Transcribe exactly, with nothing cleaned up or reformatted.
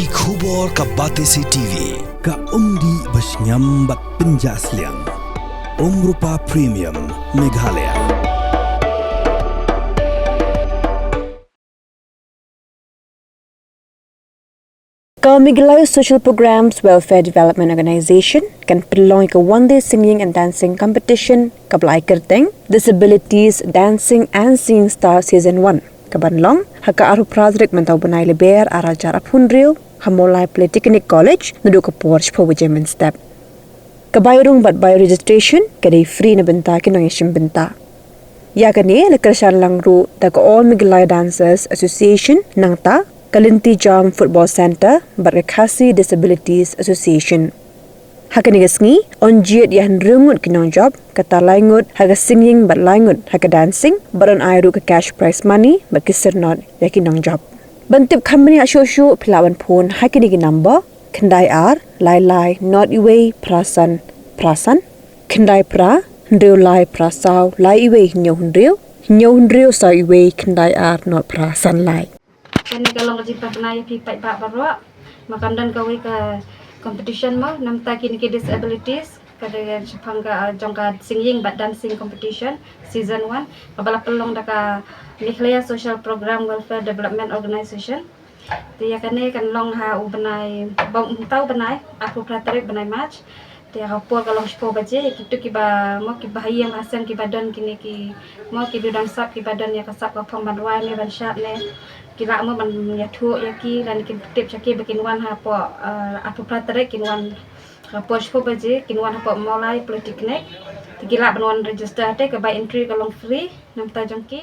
Ki khubor ka Batesi T V, ka umdih ba shngiam bad pynjah sliang. Umrupa Premium, Meghalaya. Ka Meghalaya Social Programs Welfare Development Organisation kan pynlong ïa ka One Day Singing and Dancing Competition kaba la ai kyrteng Disabilities Dancing and Singing Star Season one, kaban long ha ka arphew phra tarik mynta u bnai Lber ar hajar arphew hynriew ha Mawlai Polytechnic College naduh ka por shiphew baje mynstep. Ka bai rung bad bai registration ka dei free na bynta ki nongïashim bynta. Ïa kane la kyrshan lang ruh da ka All Meghalaya Dancers Association, nangta ka Lynti Jam Football Centre bad ka Khasi Disabilities Association. Ha kane ka sngi yn jied ïa hynriew ngut ki nongjop, kata lai ngut ha ka singing bad lai ngut ha ka dancing, bad yn ai ruh ka cash prize money bad ki syrnod ïa ki nongjop. Ban tip kham bniah shuh shuh phi lah ban phone ha kine ki number: khyndai ar lai lai nod iwei phra san phra san, khyndai phra hynriew lai phra saw lai iwei hynñiew hynriew, hynñiew hynriew saw iwei khyndai ar nod phra san lai. Kane ka long ka jingpynbna ïa phi paidbah baroh. Ma kam don kawei ka competition mo, namar kine ki disabilities, ka dei shaphang ka, ah, jong ka singing bad dancing competition season one, kaba la pynlong da ka Meghalaya Social Program Welfare Development Organisation. Te ïa kane kan long ha u bnai, bym, mynta u bnai arphew phra tarik bnai March. Te ïa ka por ka long shiphew baje, kito kiba mo, kiba ha ïing ha sem kiba don kine ki mo, ki dudang sap kiba don ïa ka sap ka phong ban rwai ne ban shad ne, ki lah mo ban ïathuh ïa ki, lane kin tip sha ki ba kin wan hapoh, eh, arphew phra tarik kin wan hapoh shiphew baje, kin wan hapoh Mawlai Polytechnic. Te ki lah ban wan register, te ka bai entry ka long free namar jong ki.